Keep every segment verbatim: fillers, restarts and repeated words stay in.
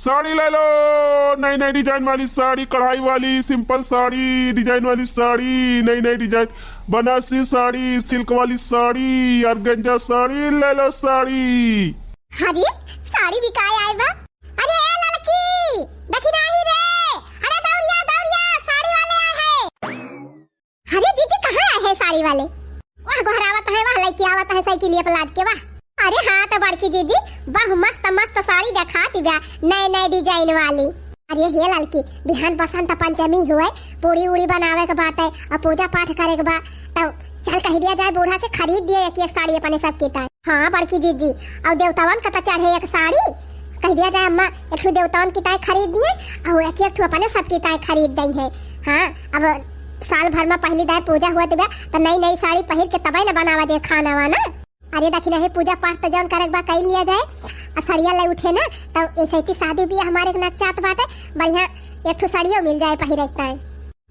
साड़ी ले लो, नई नई design वाली साड़ी, कढ़ाई वाली, simple साड़ी, design वाली साड़ी, नई नई design, बनारसी साड़ी, silk वाली साड़ी, organza साड़ी, ले लो साड़ी। अरे, साड़ी बिकाए आए बा। अरे, ए लड़की, देखी नाही रे। अरे, दौड़िया, दौड़िया, साड़ी वाले आए हैं। अरे जीजी, कहाँ आए हैं साड़ी वाले? वाह, गोहरावत है, वाह, लइके आवत है साइकिलिया पे लाद के, वाह। अरे हाँ, तो बड़की जीजी, वाह, मस्त मस्त साड़ी देखाती बा, नए नए design वाली। अरे हे लड़की, बिहान बसंत पंचमी हुए, पूड़ी उड़ी बनावे के बाटे और पूजा पाठ करे के बा, तो चल कह दिया जाए बूढ़ा से खरीद दिए एक एक साड़ी अपने सबके ताई। हाँ बड़की जीजी, और देवतवन का तो चढ़े एक साड़ी, कह दिया जाए अम्मा एक ठो देवतवन की ताई खरीद दिए और एक एक ठो अपने सबके ताई खरीद दई है। हाँ, अब साल भर में पहली दाई पूजा हुआ दिबा, तो नई नई साड़ी पहिर के तबे न बनावा जाए खाना वाना। अरे दखिना है, पूजा पाठ तो जौन करे के बा कई लिया जाए, आ सड़िया ले उठे ना, तो ऐसे की शादी बियाह हमारे एक नकचात बाटे, बढ़िया एक ठो सड़ियो मिल जाए पहिरे के ताई।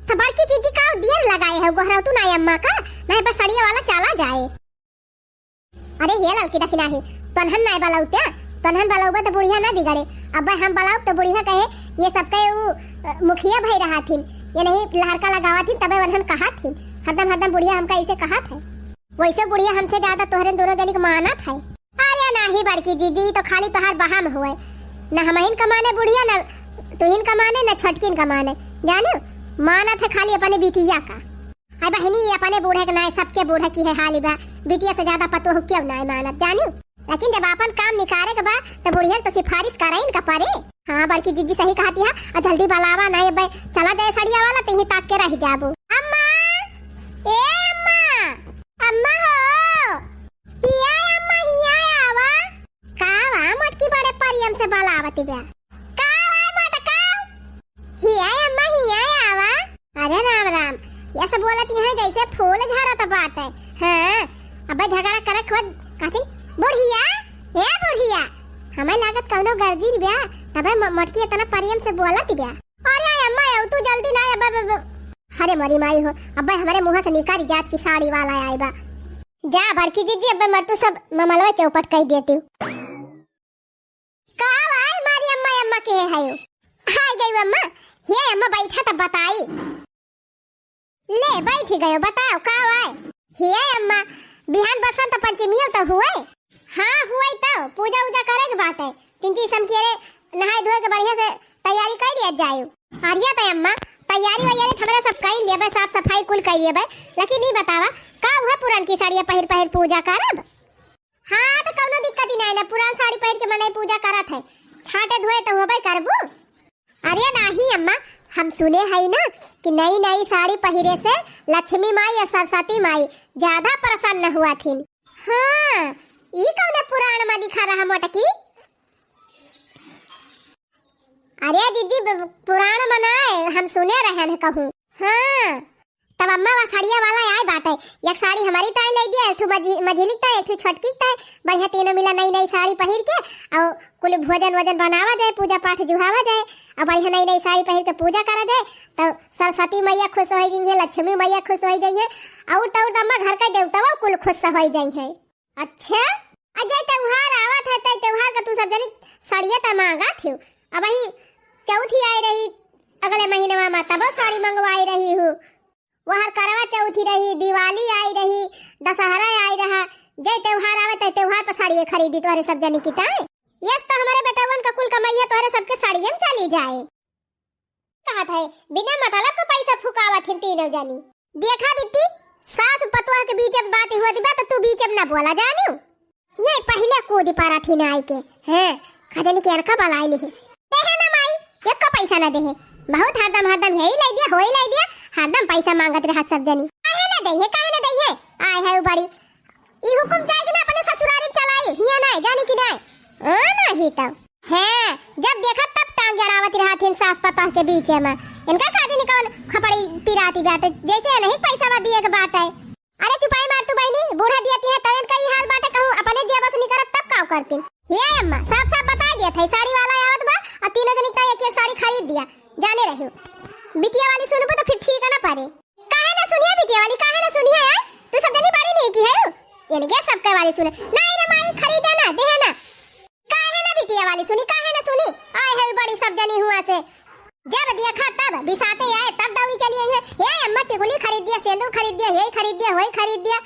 तो बड़की जीजी का देर लगाए है, गोहरावतू ना अम्मा का, नहीं बस सड़िया वाला चला जाए। अरे हे लड़की, दखिना है, तोनहन नाय बलौत्या, तोनहन बलौबे तो बुढ़िया ना बिगड़े। अब हम बलौब तो बुढ़िया कहे, ये सबके ऊ, अ, मुखिया भाई रहा थिन, ये नहीं लहरका लगावा थिन, तबे वनहन कहा थिन। हरदम, हरदम बुढ़िया हमका ऐसे कहा थे। वैसे बुढ़िया हमसे ज्यादा तोहरे दोनों जनी के मानत है। अरे नाही बड़की जीजी, तो खाली तोहार बहाम हुए, न हमहिन कमाने बुढ़िया, न तुहिन कमाने, न छोटकिन कमाने, जानो, मानत है खाली अपने बिटिया का। हाय बहिनी, ये अपने बूढ़े के नाय, सबके बूढ़े की है हाल बा। बिटिया से ज्यादा पतोह क्यों नाय मानत, जानियो। लेकिन जब आपन काम निकारे के बा, तो बुढ़िया तो सिफारिश करे इनका परे। हाँ, बड़की जीजी सही कहती है। और जल्दी बलावा ना, ये बे, चला जाए सड़िया वाला, तो यहीं ताक के रह जाबो। अम्मा, ए अम्मा, अम्मा हो, हिया अम्मा, हिया आवा। का वा, मोटकी बड़े परियम से बलावती बा। का वा, मोटका? हिया अम्मा, हिया आवा। अरे राम राम, ये सब बोलत यहाँ जैसे फूल झरत बाटे। हाँ, अबे झगड़ा करत खुद कहतिन, "बुढ़िया, ए बुढ़िया।" हमें लागत कौनो गर्जिन ब्या, तबे म-, मोटकी इतना परियम से बोलत ब्या। अरे अम्मा, आउ तू जल्दी ना, अब, अब, अब। अरे मोरी माई हो, अबे हमारे मुँह से निकारी जात की साड़ी वाला आए बा। जा बड़की जीजी, अबे मर तू सब ममलवा चौपट कह देती। का भाई मारी अम्मा, अम्मा के है यो? हाय गई अम्मा, हे अम्मा बैठा तब बताई। ले बैठ गयो, बताओ का भाई? हे अम्मा, बिहान बसंत पंचमी तो हुए? हाँ हुए, तो पूजा उजा करे के बाटे। तीन चीज हम किए नहाए धोए के बढ़िया से तैयारी कर लिया जाए। अरे तो अम्मा, तैयारी वैयारी हमरा सब कर लेबे, साफ सफाई कुल कर लेबे, लेकिन नहीं बतावा का हुए पुरान की साड़िया पहिर पहिर पूजा करब? हाँ, तो कौनो दिक्कत ही नाई ना, पुरान साड़ी पहिर के मनई पूजा करत है, छाटे धोए तो होबे करबू। अरे नाही अम्मा, हम सुने हई ना कि नई नई साड़ी पहिरे से लक्ष्मी माई और सरस्वती माई ज्यादा प्रसन्न हुआ थिन। हाँ, ई कौने पुराण में दिखा रहा मोटकी? अरे जीजी, ब-, पुराण में ना है, हम सुने रहन है कहूँ। हाँ, तब अम्मा वा साड़िया वाला आए बाटे, एक साड़ी हमारी ताई ले दिया, एक ठो मझी-, मझिली ताई, एक ठो छोटकी ताई, बढ़िया तीनों मिला नई नई साड़ी पहिर के, और कुल भोजन वोजन बनावा जाए, पूजा पाठ जुहावा जाए, और बढ़िया नई नई साड़ी पहिर के पूजा करा जाए, तो सरस्वती मैया खुश हो जाई है, लक्ष्मी मैया खुश हो जाई है, और तो और अम्मा घर का देवता कुल खुश हो जाई है। अच्छा, अजय त्योहार आवत है, तय त्योहार का तू सब जनी साड़िया त मांगत हो। अबही चौथी आई रही अगले महीनवा में, तबो साड़ी मंगवाई रही हूँ। वहर करवा चौथी रही, दिवाली आई रही, दशहरा आई रहा, जय त्योहार आवे तय त्योहार पर साड़िया खरीदी तोहरे सब जनी की ताई। यस तो हमारे बेटवन का कुल कमैया तोहरे सबके साड़िया में चली जाए। कहत है, बिना मतलब का पैसा फुकावत हिन तीनों जनी। देखा बिट्टी, सास पतोह के बीच में बात होत बा, तो तू बीच में ना बोला, जानियो। ये पहले कूद पड़ा थी ना आई के, हैं, खजनी के अनका बलाई लिहिस। देहे ना माई, एको पैसा ना देहे। बहुत हरदम, हरदम यही लाई दिया, होई लाई दिया, हरदम पैसा मांगत रहत सब जनी। काहे ना देहे, काहे ना देहे? आए है उ बड़ी, ई हुकुम जाएगी ना अपने ससुरारी में चलाई, हिया ना, जानी कि ना? ओ ना ही तब। हैं, जब देखा तब टांग अड़ावत रहत हिन सास पतोह के बीच में। इनका का जानी कौन खपड़ी पिराती बाटे, जैसे नहीं पैसा बा दिए के बाटे। अरे चुपाई मार तू बहिनी, बूढ़ा दियती है तो इनका ई हाल बाटे, कहूँ अपने जेब से निकरत तब काव करतीन। हे अम्मा, साफ साफ बताई दिया था, साड़ी वाला आवत बा और तीनों जनी का एक एक साड़ी खरीद दिया, जाने रहियो। बिटिया वाली सुनबो तो फिर ठीक है ना पारे। काहे ना सुनिया बिटिया वाली, काहे ना सुनिया यार? तू सब जनी बड़ी नहीं की है, इनके सबके वाली सुने। नहीं रे माई, खरीदे ना, देहे ना। काहे ना बिटिया वाली सुनी, काहे ना सुनी? आए है बड़ी सब जनी हुआ से जब देखा तब बिसाते आए, तब दौड़ी चली आई है, "हे अम्मा, टिकुली खरीद दिया, सेंदूर खरीद दिया, यही खरीद दिया, वही खरीद दिया।"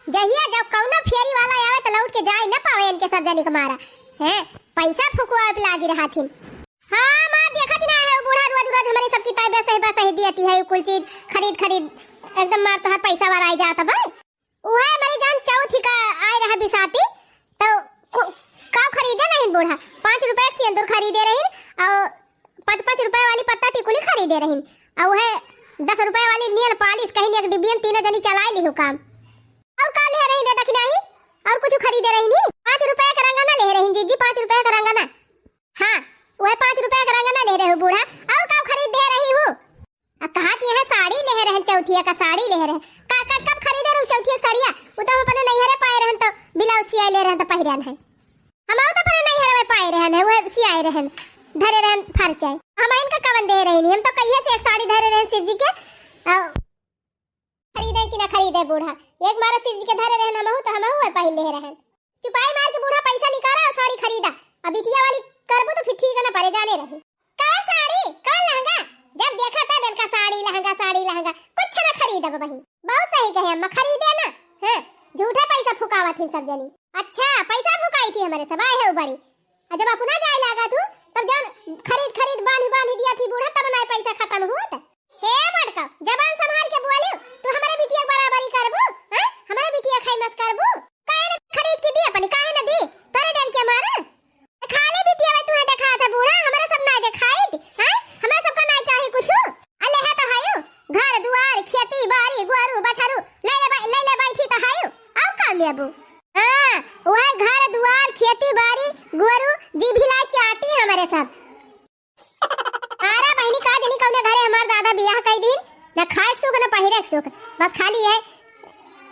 जहिया जब कौनो फेरी वाला आवे तो लौट के जाए न पावे इनके सब जनी के मारा। हैं, पैसा फुकवावे पे लागी रहथिन। हाँ, मार देखत ना है, बूढ़ा रोज रोज हमरे सबकी ताई बस है, बस है दियती है, कुल चीज खरीद खरीद एकदम मार तोहार पैसा वाला आई जात बा। उहे हमारी जान चौथी का आए रहा बिसाती, तो कु-, का खरीदे रहिन बूढ़ा? पाँच रुपया के सेंदूर खरीदे रहिन, और पाँच पाँच रुपया वाली पत्ता टिकुली खरीदे रहिन, और उहे दस रुपया वाली नेल पालिश कहीं एक डिब्बियन तीनों जनी चलाए लिहु काम। और का ले रहिन रे दखिनाही? और कुछ खरीदे रहिन ही? पाँच रुपया के रंगना ले रहिन जीजी, पाँच रुपया के रंगना। हाँ, उहे पाँच रुपया के रंगना ले रहे हो बूढ़ा, और का खरीद दे रही हो? आ, कहा कि यह साड़ी ले रहन, चौथिया का साड़ी ले रहन। का, का, कब खरीदे रहू चौथिया साड़िया? उ तो हम अपने नैहरे पाए रहन, तो ब्लाउज सियाए ले रहन, तो पहिरन है। हम तो अपने नैहरे में पाए रहन है, वह सियाए रहन, धरे रहन फरचाए। हम इनका कवन दे रही नहीं, हम तो कहिए से एक साड़ी धरे रहन शिव जी के। आ, खरीदे कि ना खरीदे बूढ़ा, एक मारा शिव जी के धरे रहन, हमहू तो हमहू वह पहिर ले रहन। चुपाई मार के बूढ़ा पैसा निकाला और साड़ी खरीदा। अब बिटिया वाली करबू तो फिर ठीक है ना, परे जाने रहे। का साड़ी, का लहंगा? जब देखा तब इनका साड़ी, लहंगा, साड़ी, लहंगा, कुछ ना खरीदब बहिन। बहुत सही कहे अम्मा, खरीदे ना। हाँ, झूठे पैसा फुकावत थी सब जनी। अच्छा, पैसा फुकाई थी हमारे सब, आए है बड़ी। और जब अपना जाए लागा तू, तब जब खरीद, खरीद, बांधी, बांधी दिया थी बूढ़ा, तब ना पैसा खत्म हुआ था। हे मटका, जबान संभाल के बोलियो, तू हमरे बिटिया के बराबरी करबू? हैं? हमरे बिटिया खाई मस करबू? काहे न खरीद के दी अपनी, काहे न दी? तोरे डर के मारे? खाली बिटिया में तुहे देखा था बूढ़ा, हमरे सब ना देखाई दी, हैं? हमरे सब का ना चाही कुछ। अले है तो हायो, घर दुआर, खेती बाड़ी, गोरू, बछरू, ले ले बै-, ले ले बैठी तो हायो। और का लेबू? हाँ, वह घर दुआर, खेती बाड़ी, गोरू, जी भिला चाटी हमरे सब। अरे बहिनी, का जनी कौने घरे हमार दादा बियाह कई दिन, न खाए के सुख, न पहिरे के सुख, बस खाली है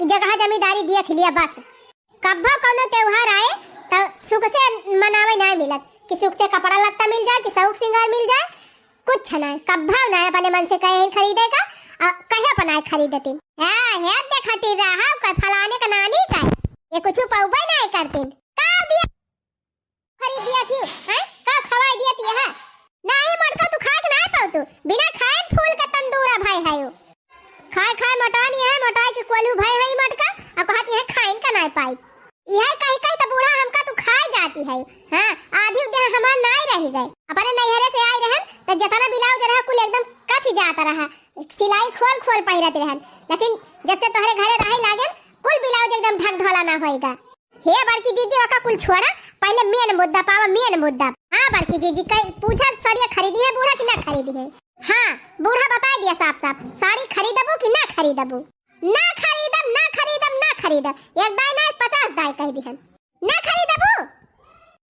जगह जमींदारी देख लिया बस। कब्बो कौनो त्योहार आए तो सुख से मनावे ना मिलत कि सुख से कपड़ा लत्ता मिल जाए, कि शौक सिंगार मिल जाए, कुछ ना। कब्बो ना अपने मन से कहे हैं खरीदे का, आ, कहे अपना खरीदती। हाँ, हेर देखा टी रहा कोई फलाने का नानी का, ये कुछ पौबे ना करती। का दिया खरीद दिया थी, हैं? का खवाई दिया थी यहाँ? नाही मटका, तू खाए के नाही पाऊ तू। बिना खाए फूल का तंदूरा भाई है यो। खाए खाए मोटा नहीं है, मोटाई के कोलू भाई है मटका, और कहत यहाँ खाइन का नाही पाई। यह कही कही तो बूढ़ा हमका तू खाए जाती है। हाँ, आधी उद्या हमार नाही रह गए। अपने नैहरे से आई रहन, तो जितना ब्लाउज रहा कुल एकदम कस जाता रहा, सिलाई खोल खोल पहिरत रहन। लेकिन जब से तोहरे घरे रहे लागन, कुल ब्लाउज एकदम ढक ढोला ना होएगा। हे बड़की जीजी, ओका कुल छोड़ा, पहिले मेन मुद्दा पावा, मेन मुद्दा। हाँ बड़की जीजी, कई पूछा, साड़िया खरीदी है बूढ़ा कि ना खरीदी है? हाँ, बूढ़ा बताई दिया साफ साफ, साड़ी खरीदबू कि ना खरीदबू? ना खरीदब, ना खरीदब, ना खरीदब। एक दाई ना, पचास दाई कह दिहन। ना खरीदबू?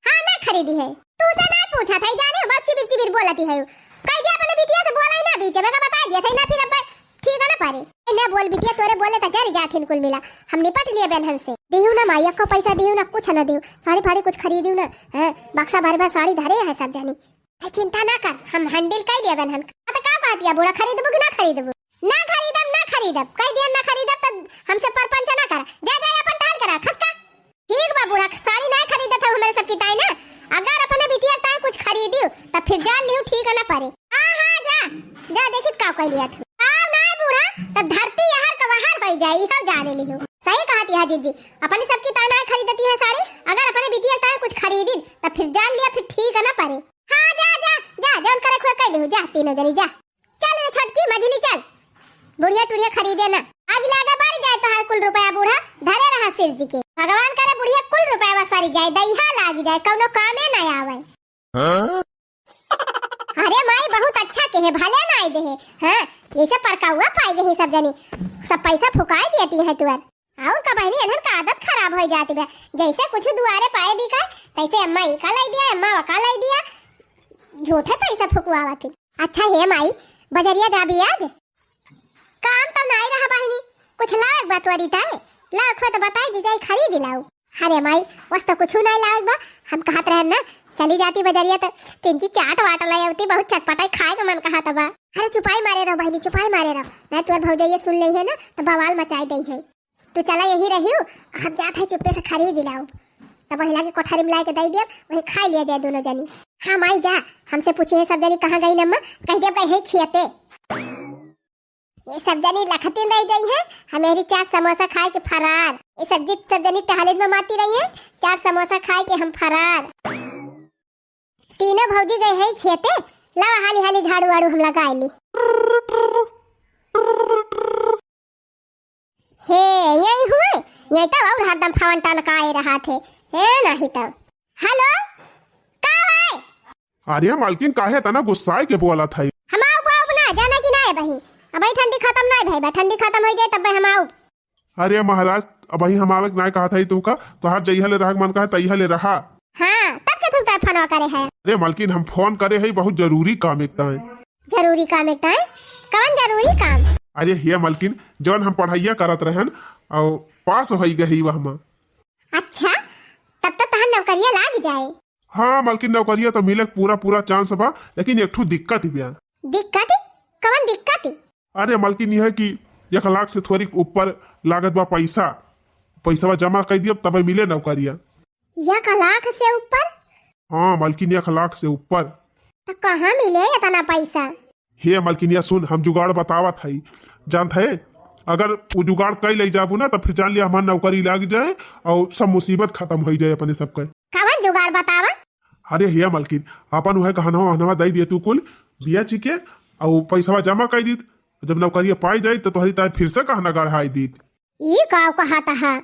हाँ, ना खरीदी है। तू से ना पूछा था, जाने हो, बहुत चिबिर चिबिर बोलती है। कह दिया अपने बिटिया से बोला ही ना बीच में, का बताई दिया था ना, फिर अब ठीक है ना पारे। ए, ना बोल बिटिया, तोरे बोले तो जरी जाथिन कुल मिला। हम निपट लिए बेनहन से। दिहू ना माई, एको पैसा दिहू ना, कुछ ना दिहू। साड़ी फाड़ी कुछ खरीदियो ना। हैं, बक्सा भर भर साड़ी धरे है सब जानी। ए, चिंता ना कर, हम handle कर लिए बेनहन। आ, तो का कहत दिया बूढ़ा, खरीदबू कि ना खरीदबू? ना खरीदब, ना खरीदब। कह दिया ना खरीदब तो हमसे परपंच ना कर। जा, जा, अपन टहल करा, खसका। ठीक बा बूढ़ा, साड़ी ना खरीदत हऊ हमरे सबकी ताई ना। अगर अपने बिटिया ताई कुछ खरीदियो, तब फिर जान लिहू ठीक ना परे। हाँ, हाँ, जा, जा, देखित का कह लिया तू। आ, ना बूढ़ा, तब धरती यहर का वहर होई जाई, इहो जाने लिहू। सही कहत यह जीजी, अपने सबकी ताई ना खरीदती है साड़ी, अगर अपने बिटिया ताई कुछ खरीदिन, तब फिर जान लिया फिर ठीक ना परे। हाँ, जा, जा, जा, जौन करे खुए कह लिहू, जा, तीनों जनी, जा। चल रे छोटकी, मझली चल, बुढ़िया टुढ़िया खरीदे ना। आग लागे बारी जाए तोहार कुल रुपया बूढ़ा, धरे रहा शिव जी के। भगवान करे बुढ़िया कुल रुपया सारी जाए, दहिया लाग जाए, कौनो कामे ना आवे। हाँ? अरे माई, बहुत अच्छा के है, भले ना आए दे है। हाँ, ऐसे परकाउआ पाई गई सब जनी, सब पैसा फुकाए दियती है तुअर। और का बहनी, एनहन का आदत खराब हो जाती बा। जैसे कुछ दुआरे पाए भी का, तैसे अम्मा ई का लाई दिया, अम्मा वो का लाई दिया। झूठे पैसा फुकवावत ही। अच्छा हे माई, बजरिया जाबी आज? काम तो नाई रहा बहिनी, कुछ लायक बा तोरी ताए? लायक हो तो बताई जी, जाई खरीद लाऊ। अरे माई, वस तो कुछ नाई लायक बा। हम कहत रहन ना, चली जाती बजरिया तो तीन ची चाट वाट ले आवती, बहुत चटपटाई खाए के मन कहत बा। अरे चुपाई मारे रहो बहिनी, चुपाई मारे रहो, ना तोर भौजैया सुन ले है ना तो बवाल मचाई दई है। तू चला यही रहियो, हम जात है चुप्पे से खरीद लाओ। तब वही लागे कोठरी में लाए के दे दियब, वही खाई लिया जाए दोनों जनी। हाँ माई जा, हमसे पूछी है सब जनी कहाँ गई अम्मा, कह दियब गई है खियते। ये सब जनी लखतिन रह गई है, हम यही चार समोसा खाए के फरार। ये सब जित सब जनी टहलिन में माती रही है, चार समोसा खाए के हम फरार। तीनों भौजी गए हैं खेते, लावा हाली हाली झाड़ू वाड़ू हम लगाए ली। हे, यही हुए, यही तो और हरदम फोन टनकाए रहा थे। हे, नहीं तो। हेलो, का भाई? अरे मलकिन, काहे तना गुस्साए के बोलत है? हम आउब, आउब ना, जाना कि ना है बही? अबही ठंडी खत्म ना भई बा, ठंडी खत्म हो जाए तब हम आउब। अरे महाराज, अबही हम आवे के ना कहत है तुमका, तोहार जइहा ले रहा के मन कहे तइहा ले रहा। हाँ, तब के तुम तय फोनवा करे है? अरे मलकिन, हम फोन करे है बहुत जरूरी काम एक ताए। जरूरी काम एक ताए? कौन जरूरी काम? अरे हे मलकिन, जौन हम पढ़ाइया करत रहन और पास होई गई वह में। अच्छा, तब तो तहार नौकरिया लाग जाए। हाँ मलकिन, नौकरिया तो मिले के पूरा पूरा चांस बा, लेकिन एक ठो दिक्कत ही बा। दिक्कत? कवन दिक्कत? अरे मलकिन, यह है कि एक लाख से थोड़ी ऊपर लागत बा पैसा, पैसवा जमा कर दियब तबे मिले नौकरिया। एक लाख से ऊपर? हाँ मलकिन, एक लाख से ऊपर। तो कहाँ मिले इतना पैसा? हे मलकिनिया सुन, हम जुगाड़ बतावत हई, जानत है, अगर वो जुगाड़ कई ले जाबू ना, तो फिर जान लिया हमार नौकरी लाग जाए और सब मुसीबत खत्म हो जाए अपने सबके। कवन जुगाड़ बतावा? अरे हे मलकिन, अपन वह गहनवा वहनवा दे दिए तू कुल, बिया चिके, और पैसवा जमा कर दीत, जब नौकरिया पाई जाई तो तोहरी ताए फिर से गहना गढ़ाई दीत। ई का कहत है?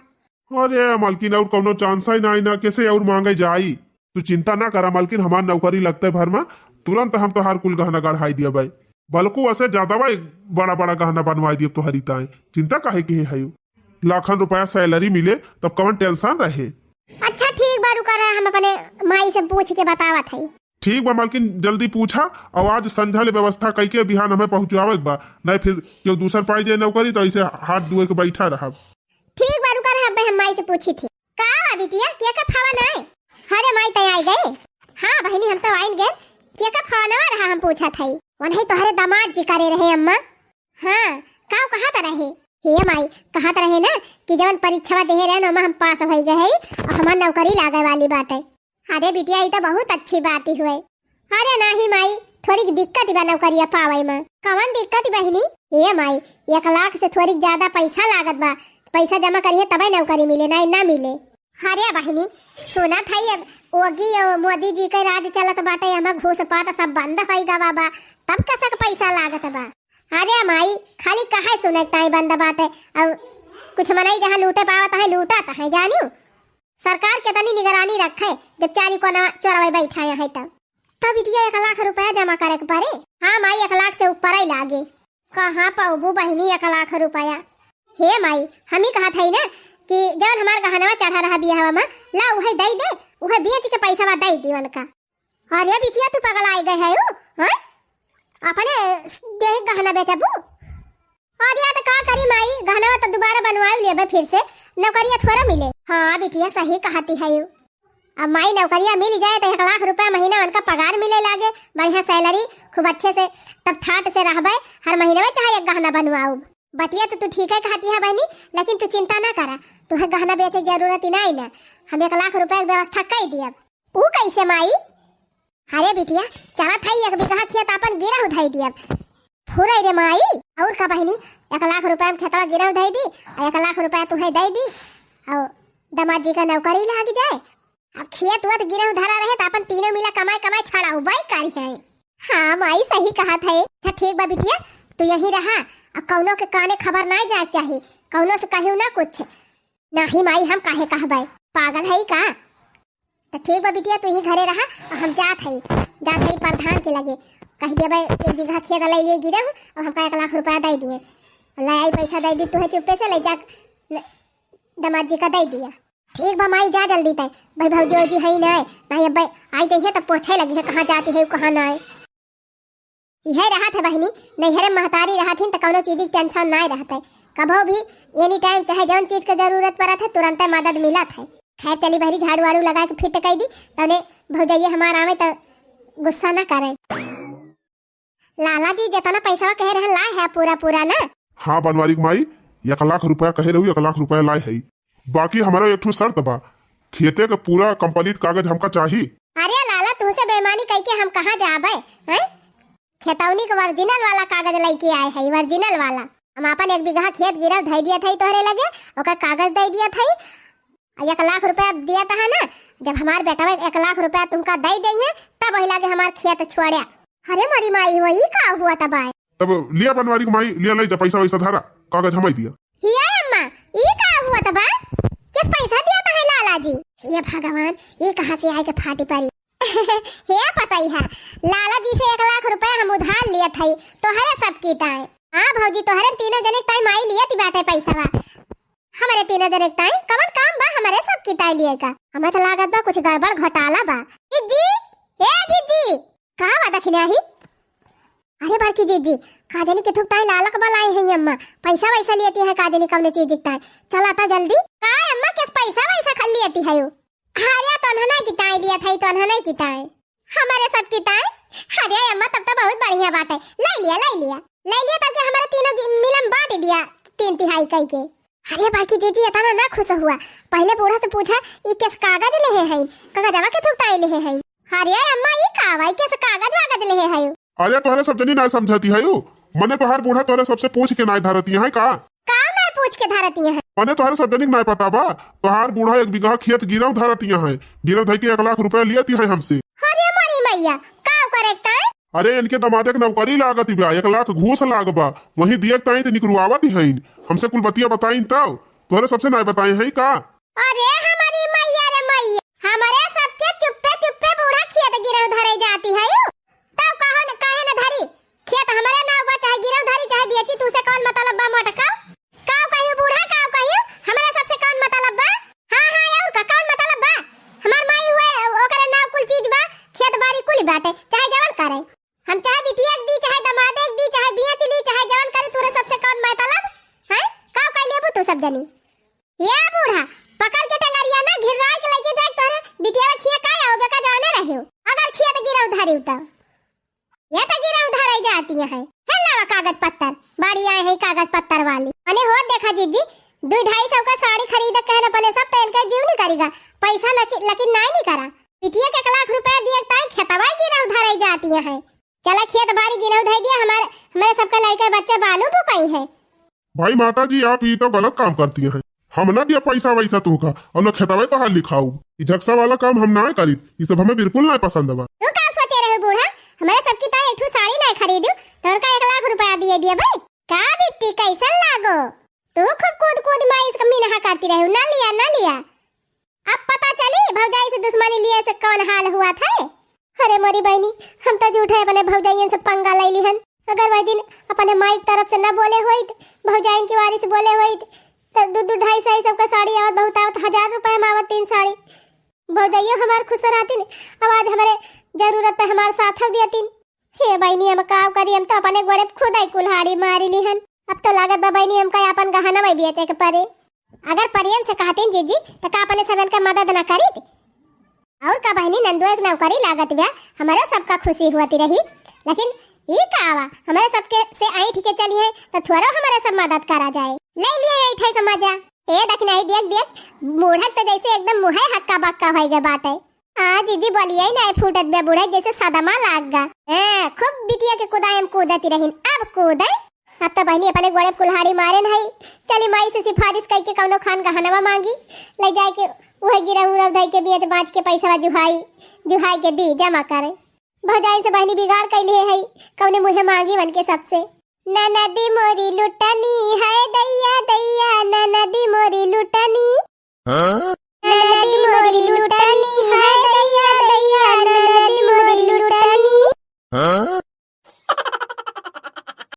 अरे मलकिन, और कौनो चांस ही ना, ना कैसे और मांगे जाई। तू चिंता ना करा मलकिन, हमार नौकरी लगते भर में तुरंत हम तोहार कुल गहना गढ़ाई दिया भाई, बल्कु वैसे ज्यादा भाई बड़ा बड़ा गहना बनवाई दिया तोहरी ताए। चिंता काहे के है? लाखन रुपया सैलरी मिले तब कवन टेंशन रहे। अच्छा ठीक बा, रुका रहा, हम अपने माई से पूछ के बतावत है। ठीक बा मलकिन, जल्दी पूछा और आज संझा ले व्यवस्था कई के बिहान हमें पहुँचावे के बा, नहीं फिर केहू दूसर पाई जाए नौकरी तो ऐसे हाथ धोए के बैठा रहब। ठीक बा, रुका रहा, अबे हम माई से पूछी थी। का बा बिटिया, के का फोन आए? अरे माई, तै आई गए? हाँ बहिनी, हम तो आइन गए। के का फोन रहा, हम पूछा थई। वो नहीं, तोहरे दामाद जी करे रहे अम्मा। हाँ, का कहत रहे? हे माई, कहत रहे ना कि जवन परीक्षा देहे रहे ना, ओमा हम पास होई गए हई और हमार नौकरी लागे वाली बाटे। अरे बिटिया, ई तो बहुत अच्छी बात ही हुए। अरे नाही माई, थोड़ी दिक्कत बा नौकरिया पावे में। कवन दिक्कत बहिनी? ए माई, एक लाख से थोड़ी ज्यादा पैसा लागत बा, पैसा जमा करिए तबे नौकरी मिले, नाही ना मिले। अरे बहिनी, सुनत हई अब योगी और मोदी जी के राज चलत बाटे, एमा घूस पाट सब बंद होई गवा बा, तब कसक पैसा लागत बा। अरे माई, खाली कहे सुने ताई बंद बाटे, और कुछ मनई जहाँ लूटे पावत है लूटत है, जानियो। सरकार केतनी निगरानी रखे, जब चारी कोना चोरवे बैठा है तब। तब बिटिया एक लाख रुपया जमा करे के पड़े। हाँ माई, एक लाख से ऊपर ही लागे। कहाँ पाउबू बहिनी एक लाख रुपया? हे माई, हम ही कहत हई ना कि जवन हमार गहनवा चढ़ा रहा बियाहवा में, ला उहे दई दे, उहे बेच के पैसा दई दी उनका। अरे बिटिया, तू पगलाई गए है, हैं? अपने देह गहना बेचबू? अरे यार, तो का करी माई, गहनवा तो दोबारा बनवाई लेबे फिर से, नौकरिया थोड़ा मिले। हाँ बिटिया, सही कहती है यू। अब माई नौकरिया मिल जाए तो एक लाख रुपया महीना उनका पगार मिले लागे, बढ़िया सैलरी, खूब अच्छे से, तब ठाट से रहबे, हर महीने में चाहे एक गहना बनवाऊ। बतिया तो तू ठीक है कहती है बहनी, लेकिन तू चिंता ना करा, तुहे गहना बेचे के जरूरत ही नहीं ना, हम एक लाख रुपया के व्यवस्था कर दिया। ऊ कैसे माई? अरे बिटिया, चलत हई एक बीघा खेत आपन गिरहु धई दियब। फुरै रे माई, और का बहिनी, एक लाख रुपया में खेतवा गिरहु धई दी, और एक लाख रुपया तुहे दे दी, और दामाद जी का नौकरी लाग जाए। अब खेत वत गिरहु धरा रहे तो अपन तीनों मिला कमाई कमाई छड़ाऊ बाई करी है। हाँ माई, सही कहत है। अच्छा ठीक बा बिटिया, तू यहीं रहा, और कौनो के काने खबर ना जाए के चाही, कौनो से कहियो ना कुछ। नाही माई, हम काहे कहबे, पागल है का? तो ठीक बा बिटिया, तू ही घरे रहा, और हम जात हई, जात हई प्रधान के लगे, कह देबे एक बीघा खेत ले लिए गिरहु, और हमका एक लाख रुपया दे दिए, और ले आई पैसा दे दी तुहे चुप्पे से ले जा, ले, दामाद जी का दे दिया। ठीक बा माई, जा जल्दी तय, भाई भौजी ओजी है ही ना, नहीं अब आई जइहे तब पूछे लगी है कहाँ जाती है कहाँ ना। इहे रहत है बहिनी, नैहरे महतारी रहत हिन त कौनो चीज के टेंशन नाय रहत है। कभो भी एनी टाइम चाहे जौन चीज के जरूरत पड़त है, तुरंते मदद मिलत है। खैर चली बहरी, झाड़ू वाड़ू लगा के फिट कई दी, तने भौजैया हमार आवे त गुस्सा ना करे। लाला जी, जितना पैसा कहे रहन लाए है पूरा पूरा ना? हाँ बनवारी के माई, एक लाख रुपया कहे रहू, एक लाख रुपया लाए है। बाकी हमारा एक ठो शर्त बा, खेते के पूरा complete कागज हमका चाही। अरे लाला, तुहसे बेईमानी कइके हम कहाँ जाबे, हैं? खेतौनी के original वाला कागज लइके आए है, original वाला। हम आपन एक बीघा खेत गिरव धइ दियत हई तोहरे लगे, ओकर कागज दइ दियत हई। आ एक लाख रुपया दियत है ना, जब हमार बेटवा एक लाख रुपया तुमका दइ देइहैं, तब वही लागे हमार खेत छोड़्या। अरे मोरी माई हो, ई का हुआ तब आए? तब लिया बनवारी के माई, लिया लइ जा, पैसा वैसा धरा, कागज हमइ दिया। हिया अम्मा, ई का हुआ तब आए? किस पैसा दियत है लाला जी? हे भगवान, ई कहाँ से आए के फाटी परी? हे पतई है, लाला जी से एक लाख रुपया हम उधार लियत हई, तोहरे सब की ताई। हाँ भौजी, तोहरे तीनों जने के ताई माई लियत बाटे पैसा बा। हमरे तीनों जने के ताई कवन काम बा हमरे सब की ताई लिए का? हमें तो लागत बा कुछ गड़बड़ घोटाला बा। जिज्जी, ए जिज्जी, का बा दखिना ही? अरे बड़की जिज्जी, का जानी केथुक ताई लालक बलाए हैं अम्मा, पैसा वैसा लियत है का जानी कवने चीज के ताई। चला ता जल्दी। का अम्मा, किस पैसा वैसा खा लियत है? अरे तोन्हना की ताई लियत है, तोन्हना की ताई। हमरे सब की ताई। अरे अम्मा, तब तो बहुत बढ़िया बात है। लइ लिया, लइ लिया, लइ लिया, ताकि हमरे तीनों की मिलम बांट दिया तीन तिहाई कई के। अरे बड़की जिज्जी, इतना ना खुश हुआ, पहले बूढ़ा से पूछा, ई किस कागज लेहे हैं, कागजवा केथुक ताई लेहे हैं। अरे अम्मा, ई का बा, ई किस कागज वागज लेहे हैं? अरे तोहरे सब जनी ना समझती है, मने तोहार बूढ़ा तोहरे सबसे पूछ के नाय धरती है का? का नाय पूछ के धरती है? मने तोहरे सब जनी के नाय पता बा, तोहार बूढ़ा एक बीघा खेत गिरव धरती है, गिरव धइ के एक लाख रुपया लियत है हमसे। अरे मोरी मैया, का करे के ताई? अरे इनके दमादे के नौकरी लागत बा, एक लाख घूस लाग बा, वही दिए के ताई तो निकरुआवत ही हैं, हमसे कुल बतिया बताइन तब, तोहरे सबसे नाय बताए हैं का? अरे हमारी मैया रे मैया, हमरे सबके चुप्पे चुप्पे बूढ़ा खेत गिरव धरे जाती है। तब कहो न, काहे न धरी? खेत हमरे नाव बा, चाहे गिरव धरी, चाहे बेची, तू से कौन मतलब बा मोटका? काव कहियो बूढ़ा, काव कहियो? हमरे सबसे कौन मतलब बा? हाँ, हाँ, और का, कौन मतलब बा? हमार माई हुए, ओकरे नाव कुल चीज बा, खेत बाड़ी कुल बाटे, चाहे जवन करे। हम चाहे बिटिया के दी, चाहे दमादे के दी, चाहे बेच ली, चाहे जवन करे, तोरे सबसे कौन मतलब? हैं? काव कह लेबू तू सब जनी? या बूढ़ा, पकड़ के टंगरिया ना घिर्राई के लइके जाए तोहरे बिटिया खिया का आओ बेका जवाने रहियो। अगर खिया तो गिरव धरियो तो। ये तो गिरव धराई जाती है। हे लावा कागज पत्तर, बड़ी आए है कागज पत्तर वाली। अने हो देखा जिज्जी, दो ढाई सौ का साड़ी खरीद के कहन अपने सब तो इनका जीव नहीं करेगा। पैसा लकी-, लकिन नाई नहीं करा। बिटिया के एक लाख रुपया दिए ताई खेतवा गिरव धराई जाती है। चला खेत बाड़ी गिरव धराई दिया, हमारे, हमारे सबका लड़का बच्चा बालू बुकाई है। भाई माता जी, आप ई तो गलत काम करती हैं। हम ना दिया पैसा वैसा तोहका, और ना खेतवे तोहार लिखाऊ। ई झकसा वाला काम हम ना करीत, ई सब हमें बिल्कुल ना पसंद बा। तू का सोचे रहे बूढ़ा? हमारे सबकी तो एक ठो साड़ी ना खरीदू, तो उनका एक लाख रुपया दिए दिए भाई। का बिट्टी, कैसन लागो? तू खूब कूद कूद माई इसका मीनहा करती रहे, ना लिया, ना लिया। अब पता चली भौजाई से दुश्मनी लिए से कौन हाल हुआ था। अरे मोरी बहनी, हम तो झूठे अपने भौजाइयन से पंगा ले लिहन। अगर वही दिन अपने माई की तरफ से ना बोले होइत, भौजाइन की वारी से बोले होइत, तो दो दो ढाई सौ सबका साड़ी आवत, बहुत आवत, हजार रुपया में आवत तीन साड़ी। भौजाइयो हमार खुश रहतीन, अब आज हमारे जरूरत पे हमार साथ हो दियतीन। हे बहनी, हम का करी, हम तो अपने गोड़े पे खुद ही कुल्हाड़ी मारी लिहन। अब तो लागत बा बहनी, हमका अपन गहना में बेचे के पड़े। अगर प्रेम से कहतीन जीजी, तो का अपने सबन का मदद ना करीत? और का बहनी, नंदुआ एक नौकरी लागत बा, हमारे सबका खुशी होती रही। लेकिन ई का आवा, हमारे सबके से ऐंठ के चली है, तो थोड़ो हमारे सब मदद करा जाए। ले लिए ऐंठे का मजा। ए देख नहीं, देख, देख, बूढ़क तो जैसे एकदम मुँहे हक्का बक्का होई गए बाटे। आ जीजी, बोलिए ना फूटत बे बूढ़क, जैसे सदमा लाग गा। ए, खूब बिटिया के कुदायम कूदती रहीन, अब कूदे। अब तो बहनी अपने गोड़े कुल्हाड़ी मारे नहीं। चली माई से सिफारिश करके कौनो खान गहनवा मांगी, ले जाए के वह गिरव उरव धई के बेच बाच के पैसा जुहाई, जुहाई के दी जमा करे। भौजाई से बहनी बिगाड़ कैले है, कौने मुँहे मांगी बन के सबसे। ननद मोरी लुटनी है दैया दैया, ननद